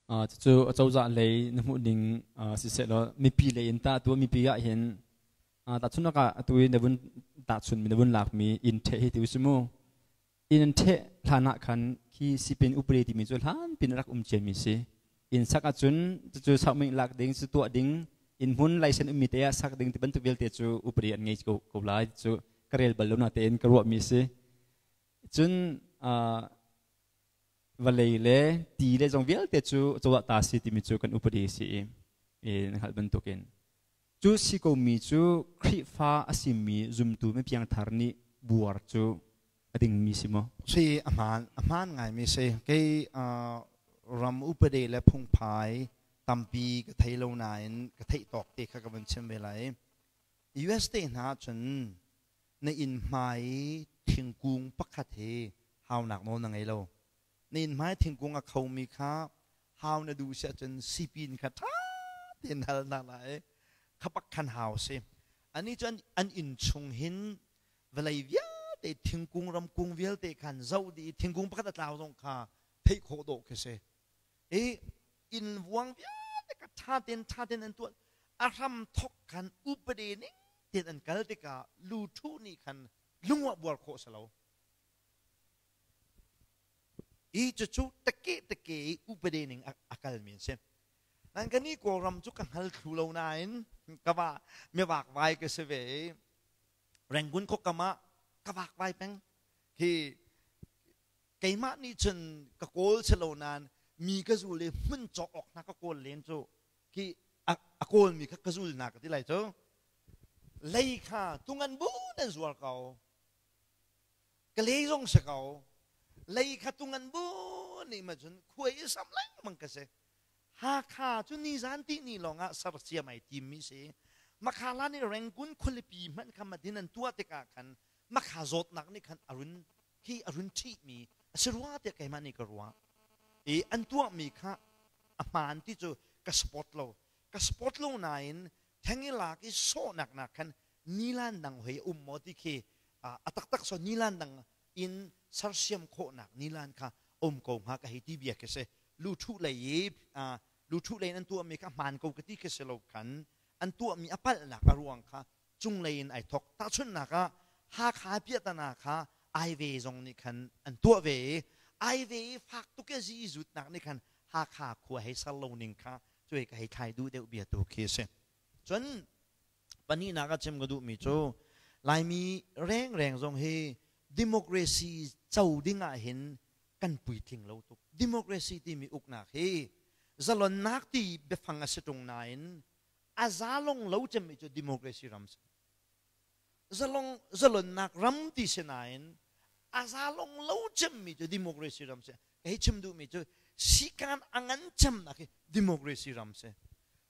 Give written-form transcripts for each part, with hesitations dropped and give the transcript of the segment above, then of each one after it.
Cucu acozah lei na hmuh ning siseh law mipi lei in tah tu mipi ah hin tahchunhnak ah atu i na vun tahchun mi na vun lak mi inn ṭheh hi ti usih mu. Inn an ṭheh hlan ah khan khi sipin upadi timi cu hlan pin rak um ciami si. Inn sak ahcun cucu sakming lak ding, cu tuah ding, inn hmun laisen ummi te ah sak ding ti bantuk vialte cu upadi an ngei ko, ko lai cu ka rel bal lo na tein ka ruahmi si. Cun vawlei le ti le zong vialte cu cozah ta si timi cu kan upadi si i, i na hngalh bantukin. Cu si komi cu Khrihfa a simi zumtu mipiangthar nih buar cu a dingmi si maw? Si a hmaan a hmaan ngaimi si. Kei ram upade le phungphai tampi ka thei lo nain ka theih tawk te kha ka vun chim ve lai. US te hna ahcun na inn hmai thingkung pakhat hi haunak nawl na ngei lo. Na inn hmai thingkung a khomi kha hau na duh si ahcun sipin kha ṭha tein hal hna lai. Kha pak khan hau si. Ani cu an inn chung hin vawlei vialte thingkung ramkung vialte khan zoh dih i thingkung pakhat a tlau zong kha theih khawh dawh khi si. I inn vuang vialte kha ṭha tein ṭha tein an tuah. A hram thok khan upade ning tein an kal tikah luṭhu nih khan lungwah buar khawh si lo. I cucu teke teke i upade ning a kalmi an si. Nan kan i Kawlram cu ka hngal thlu lo nain ka va mivakvai ka si ve i Rangoon khuakam ah ka vakvai peng. Hi keimah nih cun ka kawl si lo nain mi ka zul i hmun cawk awk hna ka kawl len cu khi a kawlmi kha ka zul na ka ti lai cu. Lei kha tungan bu nan zuar ko. Ka lei zong si ko. Lei kha tungan bu nih ma cun khuai i sam lengmang ka si. Hakha cu nizan tihni lawngah sersiam ai timmi si. Makha nih Rangoon khualipi hmanh kha madin an tuah tikah khan makha zawtnak nih khan a run khi a run ṭhihmi a si rua tiah keimah nih ka ruah. I an tuahmi kha a hmaan ti cu ka support lo. Ka support lo nain thengi lak i sawhnak nak khan nilan dang hoi a um maw ti khi a taktak so nilan dang in sersiam khawhnak nilan kha um ko hnga ka hei ti bia khi si. Lu ṭhuh lei i lu ṭhuh lei in an tuahmi kha hmaan ko ka ti khi si lo khan an tuahmi a palhnak a ruang kha cunglei in ai thok. Tahchunhnak ah Hakha piahtana kha Aive zong nih khan an tuah ve i Aive i fak tuk i zi zutnak nih khan Hakha khua hei ser lo ning kha cuai ka hei thlai duh deuh bia tu khi a si. Cun pahnihnak ah chim ka duhmi cu Laimi rengreng zong hi democracy co ding ah hin kan puitling lo tuk. Democracy timi uknak hi zalonnak ti biafang a si ṭung nain a zalong lo cemmi cu democracy ram si. Zalong zalonnak ram ti si nain a zalong lo cemmi cu democracy ram si. Ka hei chim duhmi cu sikan a ngan cemnak hi democracy ram si.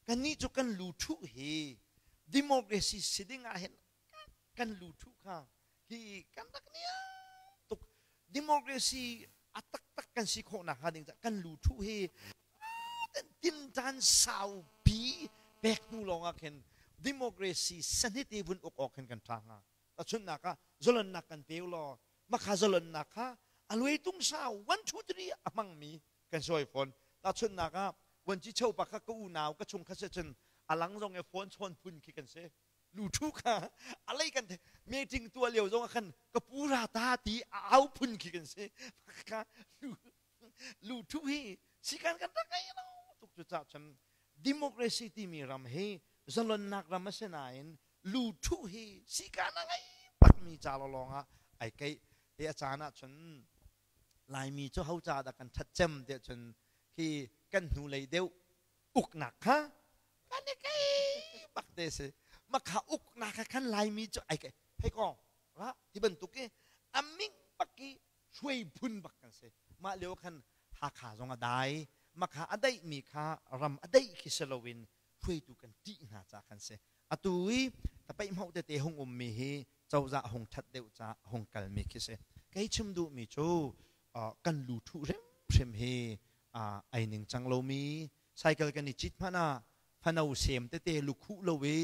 Kannih cu kan lu ṭhuh hi democracy si ding ah hin kan lu ṭhuh kha hi kan rak niam tuk. Democracy a taktak kan si khawh nakhnga ding kan lu ṭhuh hi tinṭan saupi pek hnu lawngah khin democracy sanit i vun uk awk khin kan ṭha hnga. Tahchunhnak ah zalonnak kan pe law makha zalonnak kha a luai tung sau 1 2 3 a hmangmi kan sawi fawn. Tahchunhnak ah vuanci chopa kha ka unau ka chung kha si cun a lang zong i phone chawn phun khi kan si. Lu ṭhu kha a lei kan meeting tuah lio zong ah khan ka pu ra ta ti a au phun khi kan si. Kha lu ṭhu hi sikan kan rak ngei lo tuk. Cucaah cun democracy timi ram hi zalonnak ram a si nain lu ṭhu hi sikan a ngei bakmi ca lawng ah ai keih i a caan ah cun Laimi cu ho ca dah kan ṭhat cem tiah cun khi kan hnulei deuh uknak kha kan i kei bak te si. Makha uknak kha khan Laimi cu ai kei hei ko ra ti bantuk i a ming bak i hruai phun bak kan si. Mah lio khan Hakha zong a dai. Makha a daihmi kha ram a daih khi si loin hruaitu kan ṭih hna ca kan si. Atu i tapeihmauh tete hung ummi hi cozah hung ṭhat deuh ca hung kalmi khi si. Kei chim duhmi cu kan lu ṭhuh hrimhrim hi ai ningcang lomi cycle kan i cit hmanh ah fano sem tete lukhuh lo i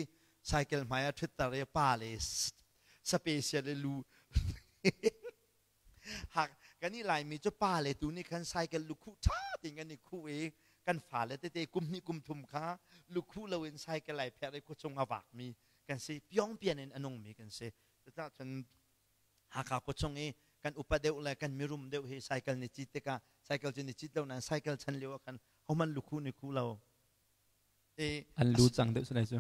cycle hmai ah ṭhutter i pa le sape le lu hak kan i Laimi cu pa le tu nih khan cycle lukhuh ṭha tein kan i khuh i Kan fale tete kum hnih kum thum kha lukhuh loin cycle ai pher i khuachung a vakmi kan si. Piongpian in a nungmi kan si. Cucaah cun Hakha khuachung i kan upa deuh le kan mirum deuh hi cycle ni cit tikah, cycle cu ni cit lo nain cycle chan lio ah khan hohmanh lukhuh ni khuh lo. An lu cang deuh salai cu.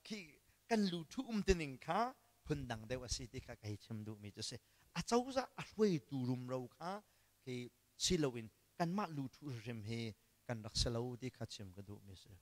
Khi kan lu thu um tining kha phundang deuh a si ti kha ka hei chim duhmi cu si. A cozah a hruaitu rumro kha khi si loin kanmah lu thu hrim hi kan rak si lo ti kha chim ka duhmi si.